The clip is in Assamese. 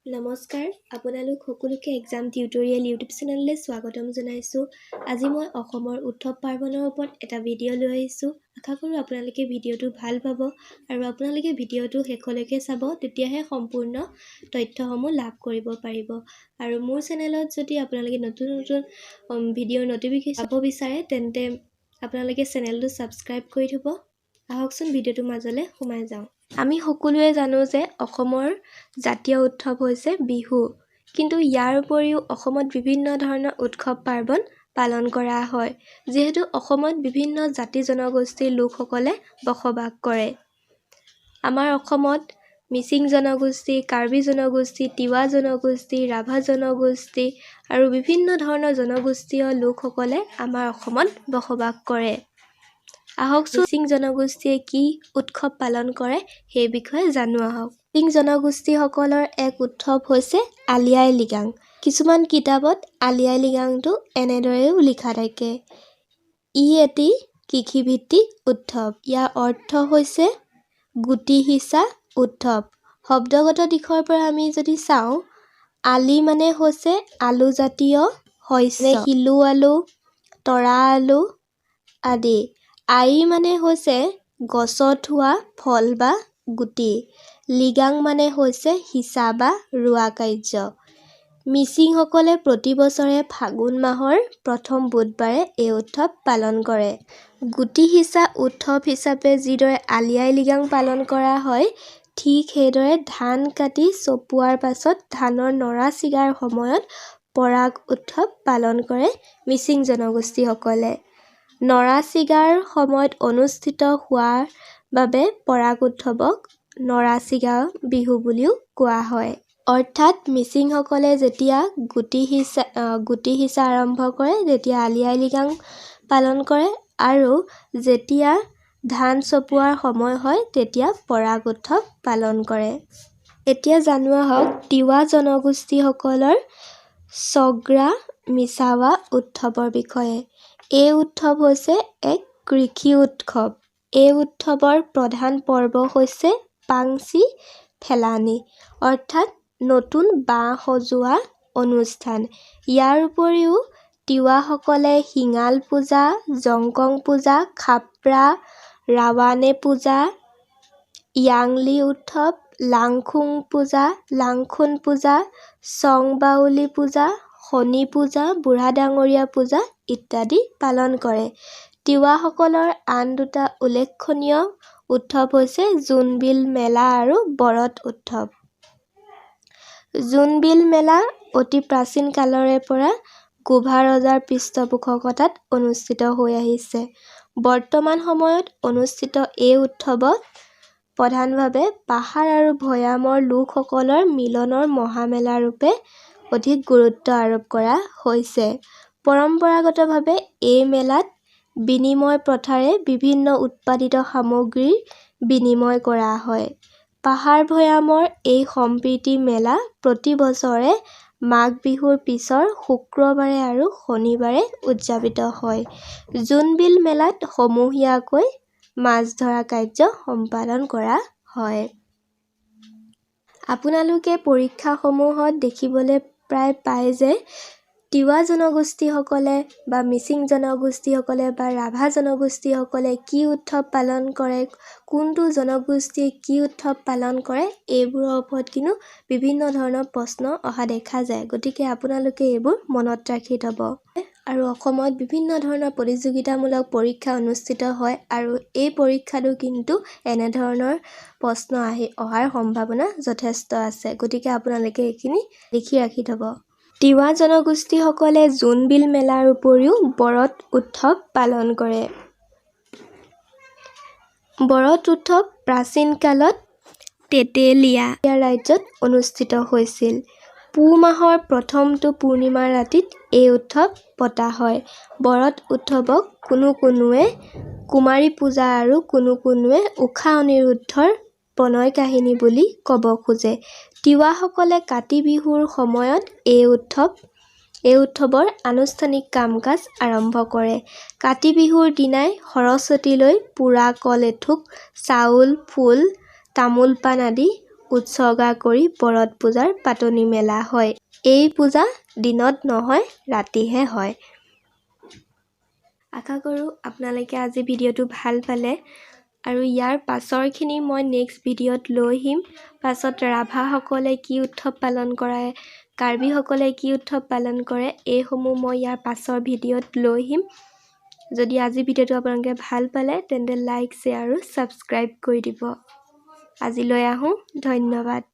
নমস্কাৰ, আপোনালোক সকলোকে এক্সাম টিউটৰিয়েল ইউটিউব চেনেললৈ স্বাগতম জনাইছোঁ। আজি মই অসমৰ উৎসৱ পাৰ্বণৰ ওপৰত এটা ভিডিঅ' লৈ আহিছোঁ। আশা কৰোঁ আপোনালোকে ভিডিঅ'টো ভাল পাব আৰু আপোনালোকে ভিডিঅ'টো শেষলৈকে চাব, তেতিয়াহে সম্পূৰ্ণ তথ্যসমূহ লাভ কৰিব পাৰিব। আৰু মোৰ চেনেলত যদি আপোনালোকে নতুন নতুন ভিডিঅ'ৰ ন'টিফিকেশ্যন পাব বিচাৰে, তেন্তে আপোনালোকে চেনেলটো ছাবস্ক্ৰাইব কৰি থ'ব। আহকচোন, ভিডিঅ'টোৰ মাজলৈ সোমাই যাওঁ। আমি সকলোৱে জানো যে অসমৰ জাতীয় উৎসৱ হৈছে বিহু। কিন্তু ইয়াৰ উপৰিও অসমত বিভিন্ন ধৰণৰ উৎসৱ পাৰ্বণ পালন কৰা হয়, যিহেতু অসমত বিভিন্ন জাতি জনগোষ্ঠীৰ লোকসকলে বসবাস কৰে। আমাৰ অসমত মিচিং জনগোষ্ঠী, কাৰ্বি জনগোষ্ঠী, তিৱা জনগোষ্ঠী, ৰাভা জনগোষ্ঠী আৰু বিভিন্ন ধৰণৰ জনগোষ্ঠীয় লোকসকলে আমাৰ অসমত বসবাস কৰে। আহকচোন, মিচিং জনগোষ্ঠীয়ে কি উৎসৱ পালন কৰে সেই বিষয়ে জানো আহক। মিচিং জনগোষ্ঠীসকলৰ এক উৎসৱ হৈছে আলি আই লৃগাং। কিছুমান কিতাপত আলি আই লৃগাংটো এনেদৰেও লিখা থাকে। ই এটি কৃষিভিত্তিক উৎসৱ। ইয়াৰ অৰ্থ হৈছে গুটি সিঁচা উৎসৱ। শব্দগত দিশৰ পৰা আমি যদি চাওঁ, আলি মানে হৈছে আলুজাতীয় শস্য, শিলু আলু, তৰা আলু আদি। আই মানে হৈছে গছত হোৱা ফল বা গুটি। লৃগাং মানে হৈছে সিঁচা বা ৰোৱা কাৰ্য। মিচিংসকলে প্ৰতি বছৰে ফাগুন মাহৰ প্ৰথম বুধবাৰে এই উৎসৱ পালন কৰে। গুটি সিঁচা উৎসৱ হিচাপে যিদৰে আলি আই লৃগাং পালন কৰা হয়, ঠিক সেইদৰে ধান কাটি চপোৱাৰ পাছত ধানৰ নৰা ছিগাৰ সময়ত পৰাগ উৎসৱ পালন কৰে মিচিং জনগোষ্ঠীসকলে। নৰা ছিগাৰ সময়ত অনুষ্ঠিত হোৱাৰ বাবে পৰাগ উৎসৱক নৰা ছিগা বিহু বুলিও কোৱা হয়। অৰ্থাৎ মিচিংসকলে যেতিয়া গুটি সিঁচা আৰম্ভ কৰে, তেতিয়া আলি আই লৃগাং পালন কৰে আৰু যেতিয়া ধান চপোৱাৰ সময় হয়, তেতিয়া পৰাগ উৎসৱ পালন কৰে। এতিয়া জানো আহক তিৱা জনগোষ্ঠীসকলৰ চগ্ৰা মিছাৱা উৎসৱৰ বিষয়ে। এই উৎসৱ হৈছে এক কৃষি উৎসৱ। এই উৎসৱৰ প্ৰধান পৰ্ব হৈছে পাংচি ফেলানী, অৰ্থাৎ নতুন বাঁহ সজোৱা অনুষ্ঠান। ইয়াৰ উপৰিও তিৱাসকলে শিঙাল পূজা, জংকং পূজা, খাপ্ৰা ৰাৱানে পূজা, য়াংলি উৎসৱ, লাংখুং পূজা, লাংখুন পূজা, চংবাউলি পূজা, শনি পূজা, বুঢ়া ডাঙৰীয়া পূজা ইত্যাদি পালন কৰে। তিৱাসকলৰ আন দুটা উল্লেখনীয় উৎসৱ হৈছে জোনবিল মেলা আৰু বৰত উৎসৱ। জোনবিল মেলা অতি প্ৰাচীন কালৰে পৰা গোভা ৰজাৰ পৃষ্ঠপোষকতাত অনুষ্ঠিত হৈ আহিছে। বৰ্তমান সময়ত অনুষ্ঠিত এই উৎসৱত প্ৰধানভাৱে পাহাৰ আৰু ভৈয়ামৰ লোকসকলৰ মিলনৰ মহামেলা ৰূপে অধিক গুৰুত্ব আৰোপ কৰা হৈছে। পৰম্পৰাগতভাৱে এই মেলাত বিনিময় প্ৰথাৰে বিভিন্ন উৎপাদিত সামগ্ৰীৰ বিনিময় কৰা হয়। পাহাৰ ভৈয়ামৰ এই সম্প্ৰীতি মেলা প্ৰতি বছৰে মাঘ বিহুৰ পিছৰ শুক্ৰবাৰে আৰু শনিবাৰে উদযাপিত হয়। জোনবিল মেলাত সমূহীয়াকৈ মাছ ধৰা কাৰ্য সম্পাদন কৰা হয়। আপোনালোকে পৰীক্ষাসমূহত দেখিবলৈ প্ৰায় পায় যে তিৱা জনগোষ্ঠীসকলে বা মিচিং জনগোষ্ঠীসকলে বা ৰাভা জনগোষ্ঠীসকলে কি উৎসৱ পালন কৰে, কোনটো জনগোষ্ঠীয়ে কি উৎসৱ পালন কৰে, এইবোৰৰ ওপৰত কিন্তু বিভিন্ন ধৰণৰ প্ৰশ্ন অহা দেখা যায়। গতিকে আপোনালোকে এইবোৰ মনত ৰাখি থ'ব। আৰু অসমত বিভিন্ন ধৰণৰ প্ৰতিযোগিতামূলক পৰীক্ষা অনুষ্ঠিত হয় আৰু এই পৰীক্ষাতো কিন্তু এনেধৰণৰ প্ৰশ্ন আহি অহাৰ সম্ভাৱনা যথেষ্ট আছে। গতিকে আপোনালোকে এইখিনি লিখি ৰাখি থ'ব। তিৱা জনগোষ্ঠীসকলে জোনবিল মেলাৰ উপৰিও বৰত উৎসৱ পালন কৰে। বৰত উৎসৱ প্ৰাচীন কালত তেতেলীয়া ৰাজ্যত অনুষ্ঠিত হৈছিল। পুহ মাহৰ প্ৰথমটো পূৰ্ণিমা ৰাতিত এই উৎসৱ পতা হয়। বৰত উৎসৱক কোনো কোনোৱে কুমাৰী পূজা আৰু কোনো কোনোৱে ঊষা অনিৰুদ্ধৰ প্ৰণয় কাহিনী বুলি ক'ব খোজে। তিৱাসকলে কাতি বিহুৰ সময়ত এই উৎসৱৰ আনুষ্ঠানিক কাম কাজ আৰম্ভ কৰে। কাতি বিহুৰ দিনাই সৰস্বতীলৈ পোৰা কল এথোক, চাউল, ফুল, তামোল পাণ আদি উৎসৰ্গা কৰি বৰদ পূজাৰ পাতনি মেলা হয়। এই পূজা দিনত নহয়, ৰাতিহে হয়। আশা কৰোঁ আপোনালোকে আজি ভিডিঅ'টো ভাল পালে আৰু ইয়াৰ পাছৰখিনি মই নেক্সট ভিডিঅ'ত লৈ আহিম। পাছত ৰাভাসকলে কি উৎসৱ পালন কৰে, কাৰ্বিসকলে কি উৎসৱ পালন কৰে, এইসমূহ মই ইয়াৰ পাছৰ ভিডিঅ'ত লৈ আহিম। যদি আজি ভিডিঅ'টো আপোনালোকে ভাল পালে, তেন্তে লাইক, শ্বেয়াৰ আৰু ছাবস্ক্ৰাইব কৰি দিব। আজিলৈ আহোঁ, ধন্যবাদ।